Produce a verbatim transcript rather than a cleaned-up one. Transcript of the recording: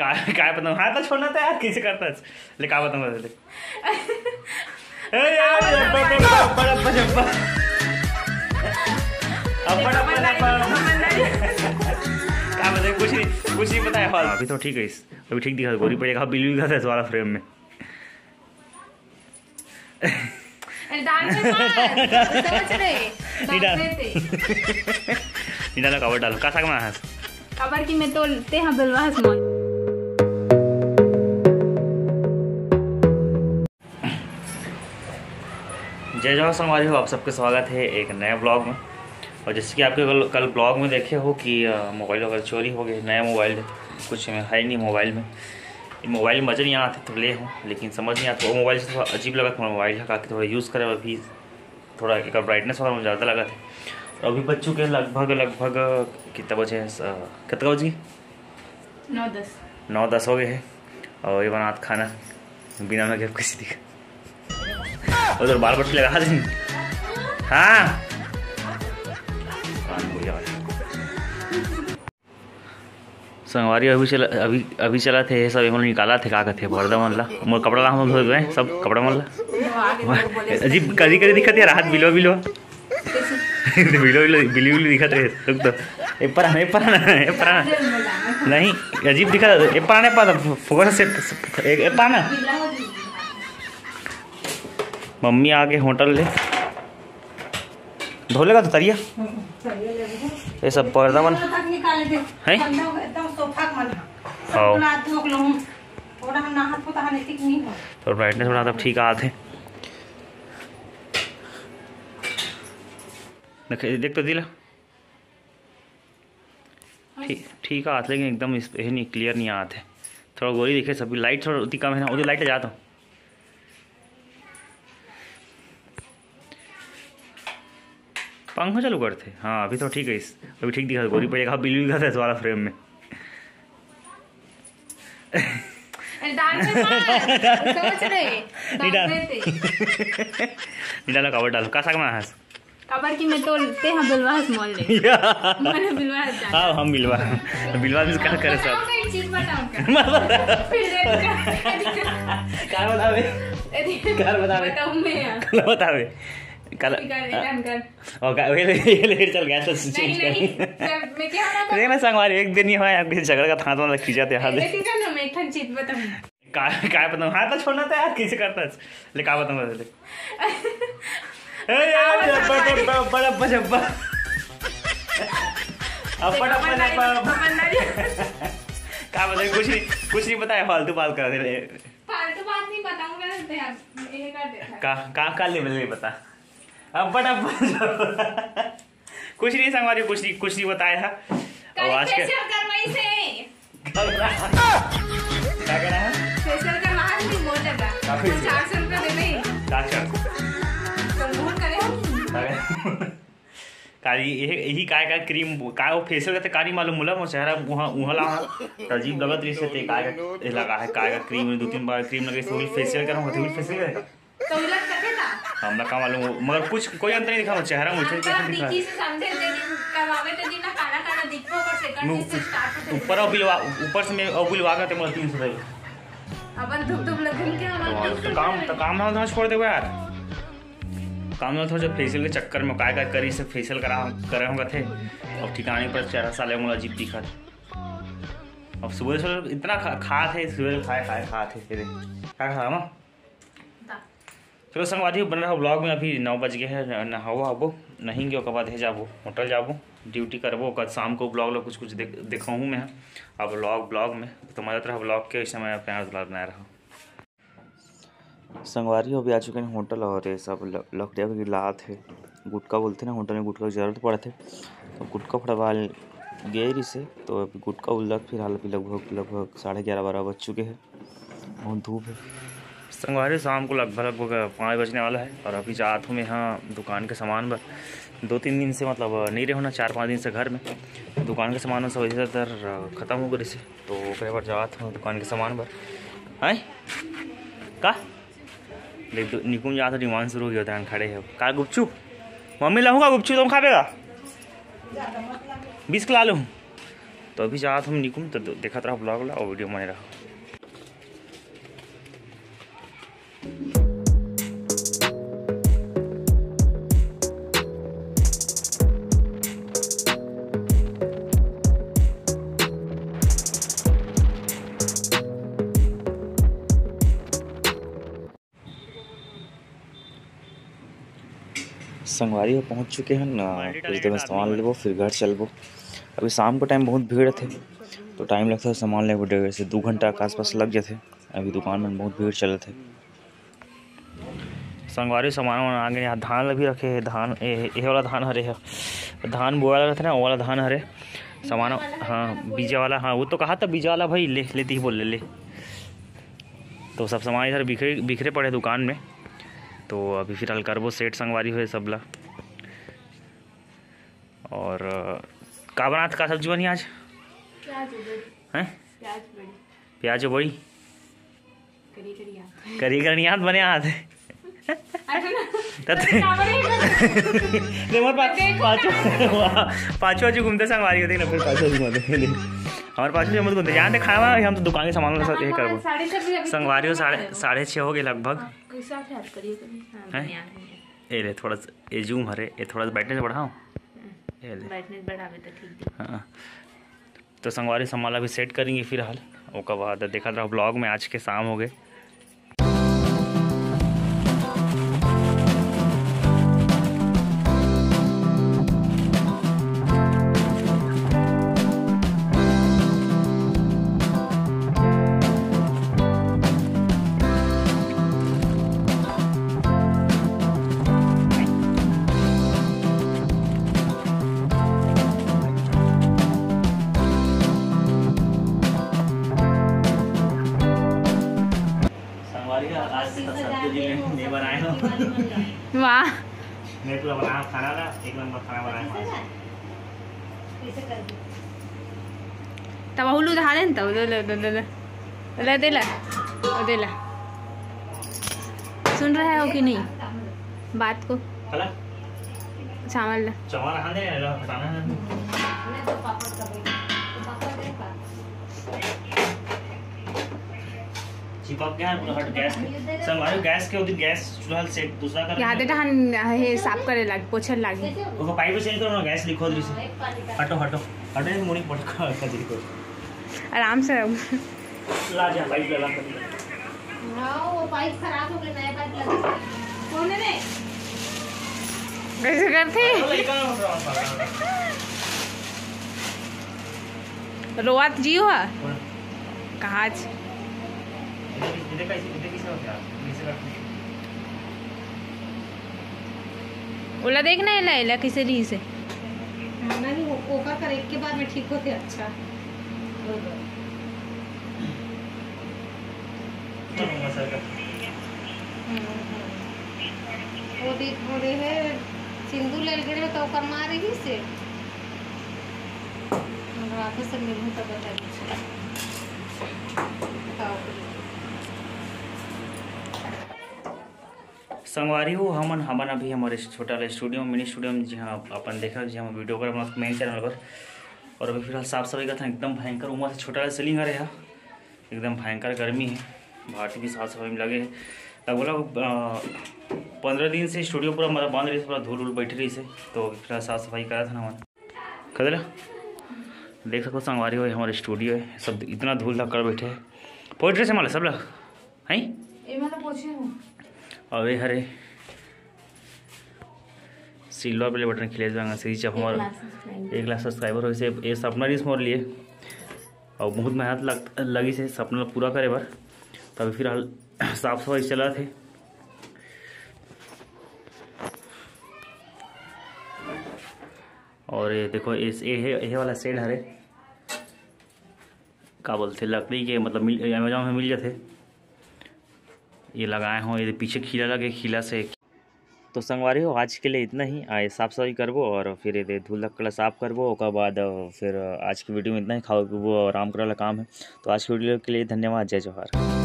काय, काय बताऊं? हाँ, तो छोड़ना था यार, कैसे करता है? ले, का बताऊं मैं तुझे? ए, ए, ए, अब्बा, अब्बा, अब्बा, अब्बा, अब्बा। अब्बा, अब्बा, अब्बा। का बताऊं? कुछ नहीं, कुछ नहीं पता है, फालतू। अभी तो ठीक है, इस, अभी ठीक दिखा, गोरी पड़ेगा, बिल्ली का था वाला फ्रेम में। अरे, डाल दे मत, सोच रहे, नहीं डाल। डाल देते। नहीं डालो, काबर डालो, का साग में हंस? काबर कि मैं तो ते हाँ बिलवा हंस मोल। जय जोहार संगवारी हो, आप सबके स्वागत है एक नए ब्लॉग में। और जैसे कि आपके कल, कल ब्लॉग में देखे हो कि, अ, मोबाइल वगैरह चोरी हो गए, नया मोबाइल है, कुछ में है नहीं मोबाइल में। ये मोबाइल में मज़ा नहीं आते तो ले हूँ, लेकिन समझ नहीं आता, वो मोबाइल से थोड़ा अजीब लगा था, मोबाइल हटा के थोड़ा यूज़ करे, अभी थोड़ा एक ब्राइटनेस वगैरह ज़्यादा लगा था। और अभी बज चुके हैं लगभग, लगभग कितना बजे हैं? स-, कितना बज गई? नौ दस। नौ दस हो गए हैं। और ये बनात खाना बिना मैं कुछ दिखा, उधर बाल बट्टी लगा दिन। हाँ, संगवारी अभी चला, अभी, अभी चला थे, ये सब एमन निकाला थे, का कहते, पर्दा मन ला, मोर कपड़ा ला हम धोए गए, सब कपड़ा मन ला। अजीब कदी कदी दिखत है, राहत बिलवा बिलवा। बिलवा बिलवा, बिलवा बिलवा दिखत है, रुक तो। ए पर आना, ए पर आना, ए पर आना। नहीं, अजीब दिखत है, ए पर आना, ए पर आना, फोकस से, ए, ए पर आना। मम्मी आगे होटल ले। धो लेगा तो तरिया। ये सब पर्दा मन। हैं? हाँ। थोड़ा ब्राइटनेस बढ़ा, तब ठीक आते। देख, देख तो दिला। ठीक, ठीक आते, लेकिन एकदम इस, ये नहीं, क्लियर नहीं आते। थोड़ा गोरी देखे, सभी लाइट थोड़ा उतनी कम है ना, उतनी लाइट ले जा तो। पंखा चालू करते। हाँ, अभी तो ठीक है, इस, अभी ठीक दिखा, गोरी पड़ेगा, बिल्ली का था वाला फ्रेम में। अरे, डाल दे मत, सोच रहे, नहीं डाल डाल। देते। नहीं डालो, काबर डालो, का साग में हंस? काबर कि मैं तो ते हाँ बिलवा हंस मोल ले। या। मैंने बिलवा हंस जाना। हाँ, हम बिलवा, बिलवा भी का करे सब। बताऊँ, एक चीज बताऊँ क्या? मत बता। फिर देख। कार बतावे। अरे, कार बतावे। बताऊँ मैं यार। कल बतावे। कल। कर, कर, कर। और का, ये ले, ये ले, चल, गैस तो चेंज नहीं, कर। नहीं, सर, मैं क्या बता अरे, मैं संगवारी, एक दिन ही हुआ है, आपके झगड़ा का थांत वाला खींचा थे, हाँ, दे। लेकिन कर ना, मैं एक ठन चीज बताऊँ। का, का बताऊँ? हाँ, तो छोड़ना था यार, कैसे करता है? ले, का बताऊँ मैं तुझे? ए, ए, ए, बड़ा, बड़ा, बड़ा, बड़ा, बड़ा। अब बड़ा, बड़ा, बड़ा। का बताऊँ? कुछ नहीं, कुछ नहीं पता है, फालतू बात कर रहे। फालतू बात नहीं बताऊंगा ना, तो यार, ये कर देता है। का, का, का लेवल में बता? अब बड़ा, बड़ा। कुछ नहीं संगवारी, कुछ नहीं, कुछ नहीं बताया है। और आज के facial करवाई से। क्या कह रहा है? Facial करवा के नहीं बोल लगा। काफी वो चार सौ रुपये दे दे। चार सौ। तो मुंह करे। काली यही, यही काय का क्रीम, काय वो फेशियल करते, का नहीं मालूम मुला, मोर चेहरा उहाँ, उहाँ ला, तो अजीब लगत रही से, ते काय का, ए लगा है, काय का क्रीम, दो तीन बार क्रीम लगे, फेशियल करूँगा, तो फेशियल करेगा। तो उलट करके था। हमरा का मालूम हो, मगर कुछ, कोई अंतर नहीं दिखा, मोर चेहरा में उछल के दिखा। दिखी से समझे, लेकिन करवावे तो दिन ना, काला काला दिखो, पर से कर ऊपर और बिलवा, ऊपर से मैं और बिलवा करते, मोला तीन सौ दे। अपन धुप धुप लगन के, अपन तो काम, तो काम ना छोड़ देबे यार। काम ना थोड़ा फेशियल के चक्कर में काय काय करी से फेशियल करा, करे होंगे थे। अब ठिकाने पर चेहरा साले मोला अजीब दिखत। अब सुबह सुबह इतना खा, खा थे, सुबह खाए, खाए, खा थे, तेरे। का खा, माँ? चलो संगवारी, बन रहा ब्लॉग में। अभी नौ बज गए हैं, न-, नहाओ आबो, नहीं गयो, ओकर बाद हे जाबो, होटल जाबो, ड्यूटी करबो, ओकर शाम को ब्लॉग ला कुछ कुछ देख, दिखाऊँ मैं। अब ब्लॉग, ब्लॉग में तो मजा रहा ब्लॉग के, वैसे मैं प्यार दुलार बनाए रहा। संगवारी हो, अभी आ चुके हैं होटल और ये सब ल-, लकड़िया भी लात है। गुटखा बोलते ना, होटल में गुटखा की जरूरत पड़ते, तो गुटखा फड़वा गए रही से, तो अभी गुटखा उल्लक फिलहाल अभी लगभग, लगभग साढ़े ग्यारह, बारह बज चुके हैं। बहुत धूप है। संगवारी, शाम को लगभग, लगभग पाँच बजने वाला है और अभी जात हूँ मैं यहाँ दुकान के सामान बर। दो तीन दिन से, मतलब, नहीं रहे होना, चार पाँच दिन से घर में, दुकान के सामान सब इधर उधर खत्म हो गए से, तो ओकरे बर जात हूँ दुकान के सामान बर। हैं? का? देख, दो-, निकुंज जात डिमांड शुरू हो गया, ध्यान खड़े है। का गुपचुप? मम्मी, लाऊँ का गुपचुप, तुम खाबे का? बीस के ला लूँ। तो अभी जात हम निकुम, तो देखत रहा ब्लॉग ला और वीडियो बने रहा। संगवारी हो पहुँच चुके हैं ना, कुछ देर में सामान लेबो, फिर घर चलबो। अभी शाम को टाइम बहुत भीड़ रहते, तो टाइम लगता है सामान लेबो, डेढ़ से दो घंटा के आसपास लग जाते। अभी दुकान में बहुत भीड़ चलत है। संगवारी, सामान वामान आ गए। यहाँ धान ला भी रखे है, धान ए, ए वाला धान हरे है, धान बोए वाला रहता ना, वो वाला धान हरे। सामान, हाँ, बीजा वाला, हाँ, वो तो कहा था बीजा वाला भाई, ले लेती ही बोल ले, ले। तो सब सामान इधर बिखरे बिखरे पड़े दुकान में। तो अभी फिलहाल करबो सेट संगवारी हो सब ला। और अ, का बनात, का सब्जी बनी आज? प्याज उबड़ी। हैं? प्याज बड़ी। प्याज बड़ी। करी करी याद। करी करी याद बने आज। अरे ना। तत-, चावल ही बने। रे मोर पा-, देखो पाछू, ना। पाछू पाछू घूमते संगवारी हो, देख ना, फिर पाछू पाछू घूमते। हमारे पाछू से मत घूमते, जानते खाना वाना, हम तो दुकान के सामान वाला सब ये करबो। साढ़े छह बजे अभी संगवारी हो, साढ़े, साढ़े छः हो गए लगभग। कैसे आप याद करिए कभी? हाँ, हैं? बनियान, बनियान। ए ले, थोड़ा सा, ये जूम हरे, ये थोड़ा सा brightness बढ़ाओ। हम्म। ये ले। Brightness बढ़ावे तो ठीक दिखे। हाँ। तो संगवारी, सामान ला भी सेट करेंगे फिलहाल, ओकर बाद देखत रहो ब्लॉग में। आज के शाम हो गए। संगवारी हो, आज सब्जी मैं, मैं बनाए हूँ। वाह। मैं पूरा बना खाना ला, एक नंबर खाना बनाए हूँ आज। तब हुलू धारे न तब, दे ले, दे ले, दे ले। ले दे ले, ओ दे ले। सुन रहे हो कि नहीं बात को? हला? चावल ला। चावल रहा दे, हटाना है। चिपक गया है पूरा हट गैस के। संगवारी, गैस के उधर गैस चूल्हा सेट दूसरा कर यहाँ देते। दे टहन हे साफ करे लाग, पोछे लागे। ओकर पाइप चेंज करो ना, गैस लीक हो रही से। हटो, हटो, हटो, ये मुड़ी पटका, पटका देखो। आराम से। ला जा, पाइप लगा कर। हाँ, वो पाइप खराब हो गया, नया पाइप लगा। कौन है रे? कैसे करते? अरे, लड़का ना उठ रहा था। रोआत जियो हा? कौन? कहाँ छ? इधर, इधर कैसे, इधर कैसे होता है? कैसे करते हैं? ओला देख ना, एला, एला कैसे रही से? हाँ, नहीं, वो ओकर कर एक के बाद में ठीक होते, अच्छा। हम्म, हम्म। वो देख, वो दे है, सिंदूर ले गए तो ओकर माँ रही से। हमरा आफिस से मिलूँ तब बता दीजिए। बताओ। संगवारी हो, हमन, हमन अभी हमारे छोटा वाला स्टूडियो में, मिनी स्टूडियो में, जहाँ अपन देखा, जहाँ वीडियो कर अपना मेन चैनल पर। और अभी फिलहाल साफ सफाई करत हन, एकदम भयंकर उमस हे, छोटा वाला सीलिंग हरे हा, एकदम भयंकर गर्मी है, भाटी भी साफ सफाई में लगे है। लगभग, लगभग, अ, पंद्रह दिन से स्टूडियो पूरा हमारा बंद रही, पूरा धूल उल बैठ रही से, तो अभी फिलहाल साफ सफाई करत हन हमन। कदला देख सको संगवारी हो, हमारे स्टूडियो है, सब इतना धूल धक्कड़ बैठे है, पोइट्री से माला सब ला। हैं? ए, मैं तो पूछे हूँ। और ये हरे सिल्वर प्ले बटन खिले जाएगा, सीरीज जब एक हमारे लाख सब्सक्राइबर। एक लाख सब्सक्राइबर हो, इसे, ये सपना रहिस मोर लिए। और बहुत मेहनत लग, लगी से सपना पूरा करे बर। तभी फिलहाल साफ सफाई चला थे। और ये देखो, इस, ये, ये वाला सेट हरे, का बोलते, लकड़ी के, मतलब, मिल, Amazon में मिल जाते। ये लगाए हो, ये पीछे खीला लगे, खीला से। तो संगवारी हो, आज के लिए इतना ही। आए साफ सफाई करबो और फिर ये धूल धक्कड़ साफ करबो, ओकर बाद, अ, फिर आज की वीडियो में इतना ही। खाओ पीबो, आराम करे वाला काम है। तो आज की वीडियो के लिए धन्यवाद, जय जोहार।